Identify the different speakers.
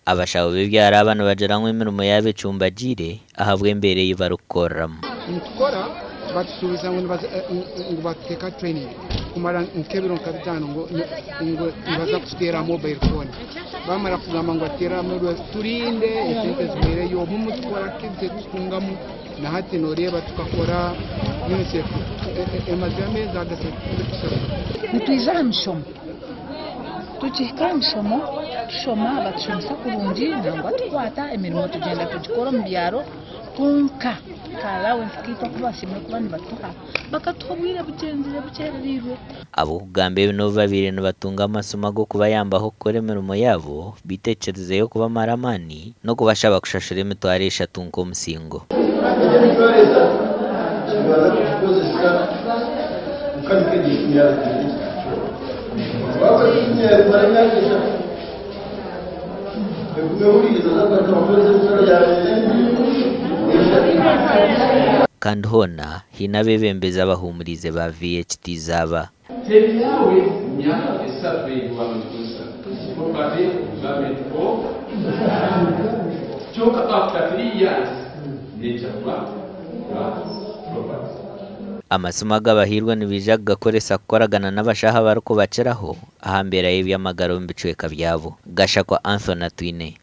Speaker 1: Abashaho b'ebyaro aba nibagira ngu emirimo yaabo ecumbagiire ahabw'embeera ei barikukoreramu.
Speaker 2: Nitukora batusuubiza ngu nibatuteeka training kumara nk'ebiro nka bitaano ngu nibaza kututeera mobile phone. Bamara kugamba ngu batuteere mobile turinde esente zihwereyo obumwe tukora activity tutungamu na hati noreeba tukakora UNICEF emazire ameezi aga esente tizikushashura.
Speaker 3: Nitwija aha mishomo tukihika aha mishomo tushoma batushomesa kurungi nangwa tukwata emirimo tugyenda tugikora omu byaro kwonka ka allowance kaitu aku bashemereire kuba nibatuha bakatuha obwire bugyenzire bukyerereirwe.
Speaker 1: Ab'okugamba ebi n'obu babaire nibatunga amasimu ag'okubayambaho kukora emirimo yaabo, beitu ekirizeyo kubamara amaani n'okubashaba kushashura emitwaro eshatu nk'omusingo.
Speaker 4: Egyo emitwaro eshatu nibaza kugikozesa kukanika egyo esimu yaaba etaine ekizibu kyona. Waakora esimu yaawe kumara emyaka eshatu egume ehuriire nooza kugaruka bakuheereze emitwaro yaawe eshatu.
Speaker 1: Kandi hoona haine abeebembezi abahuumuriize ba VHT zaaba.
Speaker 5: Teri yaawe myaka esatu ei waaba nokozesa property government of kyonka after 3 years neija kuba your property.
Speaker 1: Amasimu agabahairwe nibaija kugakoresa kukoragana n'abashaho abarikubakiraho aha mbeera y'eby'amagara omu bicweka byabo. Gashakwa Anthony Atwine.